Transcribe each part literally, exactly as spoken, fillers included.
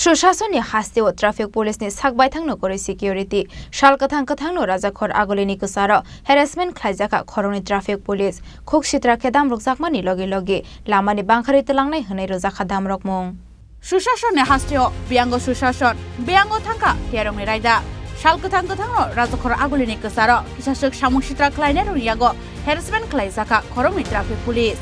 Swsasonni hasteo traffic police ni sak baithangno kwrwi security. Sal kwthang kwthangno Rajakhor Agulini kwcharo harassment khlaijakha khoroknwi traffic police. Khuk sitra khe damrokjakmani logi logi lamani bangkhari twlangnai hwnwi rwjakha damrokmung. Swsasonni hasteo biyango swsason, biyango thangkha terongni raida. Sal kwthang kwthangno Rajakhor Agulini kwcharo kisaswk samung sitra khlainairokni yago harassment khlaijakha khoroknwi traffic police.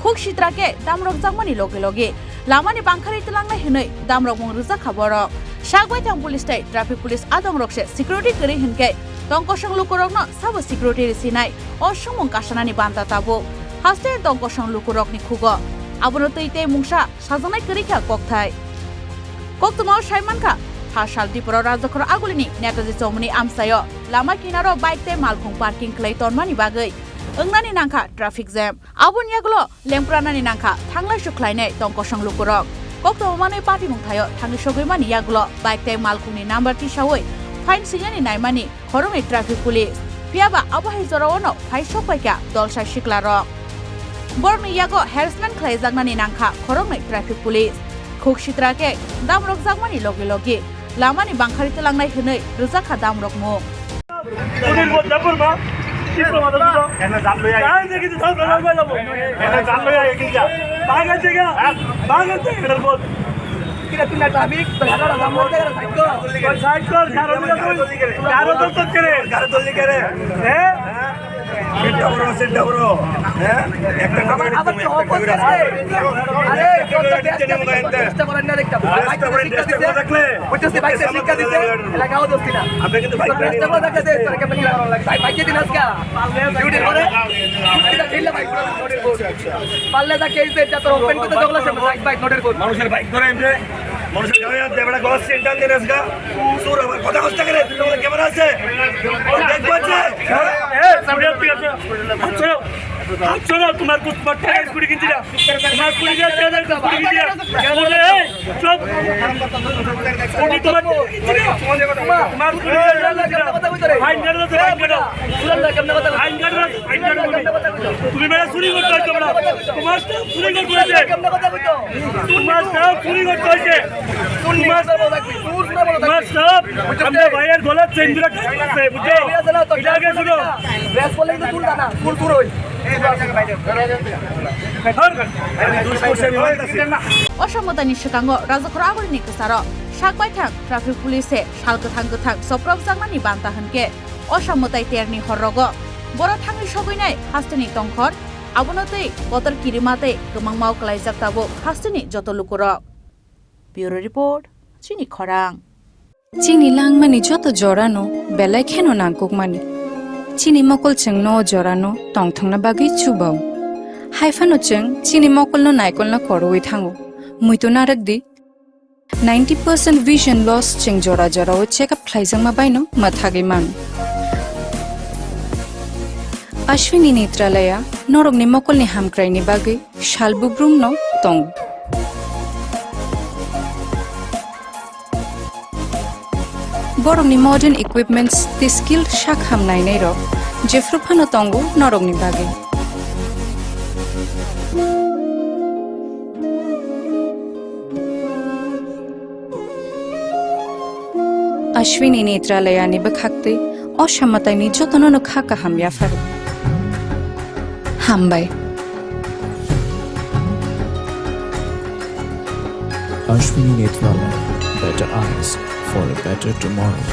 Khuk sitra khe damrokjakmani logi logi lamani bangkhari twlangnai hwnwi damrokmung rwjakha borok. Sak baithang police tei traffic police adongrok se security kwrwi hwnkhe tongkosong lukurokno sabo security risinai o swngmung kasanani banta tabuk. Haste tongkosong lukurokni khugo abono twi tei mungsa sajaknai kwrwi kha kokthai. Koktwmao sai mankha, tha sal Tripura Rajakhor Agulini Netaji Chowmuni amchaio lama kinaro bike tei malkhung parking khlai tonmani bagwi wngnani nangkha traffic jam. Aboni yagulo lengpranani nangkha thanglai su khlainai tongkosong lukurok. Koktwma manwi patimung thaio thangwi sogwi mani yagulo bike tei malkhungni number tisaui fine singnani naimani khoroknwi traffic police. Phiyaba abo hai jorao no phai sok paikha dolsai siklarok. Borokni yago harassment khlaijaknani nangkha khoroknwi traffic police. Khuk sitra khe damrokjakmani logi logi lamani bangkhari twlangnai hwnwi rwjakha damrokmung. Tulir bot dapur ma, kis to mata dulo. Kahan se kis to dapur ma labo? Kahan se kya? Kahan se kya? Kahan se kya? Kira tunda traffic, to hara hara mor de hara side kor. Side kor, garo dole kore. Garo dole kore. Garo dole kore. Eh? Sit down bro, sit down bro. Eh? একটা করে আবার তো অপোজিট আছে। আরে, কত ব্যস্ত, ব্যস্ত করেন না একটা। বাইক থেকে শিক্ষা দিছে। বুঝতেছি, বাইক থেকে শিক্ষা দিছে। এলাকাও দোস্তি না। আমরা কিন্তু বাইক থেকে শিক্ষা দিছে। বাইক থেকে দিন আজকে। ডিউটি করে। পারলে যা কেস দে, যা তোর ওপেন করতে জগলা সে বাইক, বাইক নোটের কোড। মানুষের বাইক ধরে এমনি, মানুষের গায়ে হাত দেয়, বেটা গলা সেন্টার দিয়ে আসগা। তোর আবার কথা কষ্ট করে, তুই বলে ক্যামেরা আছে? দেখবো আছে? হ্যাঁ? এ, সামনে ঠিক আছে। আচ্ছা, আচ্ছা, তোমার কুত্তা টাকা স্কুটি কিনছি না। তোমার কুড়ি হাজার টাকা স্কুটি কিনছি না। বলে, এই, চুপ। উনি তোমার, তোমার কুড়ি হাজার টাকা কিনছি না। ফাইন কাটো, ফাইন কাটো। ফাইন কাটো, ফাইন কাটো। তুমি বেটা চুরি করতে হচ্ছে, বেটা। তোমার চুরি করতে হচ্ছে। তোমার চুরি করতে হচ্ছে। তোমার, তোমার সব, আমরা ভাইয়ের গলার চেইন ধরে টাইট করছে, বুঝছো? এটা আগে শুনো। Osamotani swkango Rajakhor Agulini kwcharo sak baithang traffic police se sal kwthang kwthang soprokjakmani banta hwnkhe osamotai terni horrogo boro thangwi sogwinai hasteni tongkhor, abono twi kotor kirima tei kwmangmao kwlaijak tabuk hasteni joto lukurok. Bureau Report, Chini Khorang. Chini langmani joto jorano belai kheno nangkukmani. Chini mokol chwngno o jorano tongthokna bagwi chubao. Haiphano chwng chini mokolno naikolna korowi thango. Muitu narwk di. Ninety percent vision loss chwng jora jorao check up khlaijakma baino mwthagwi mano. Ashwini Netralaya norokni mokolni hamkraini bagwi sal bubrumno tongo. Borokni modern equipments tei skilled sak ham nainairok jephru phano tongo norokni bagwi. Ashwini Netralayani bwkhaktwi Osamataini jotono no kha kaham yapharo. Hambai. Ashwini Netralaya, better eyes for a better tomorrow.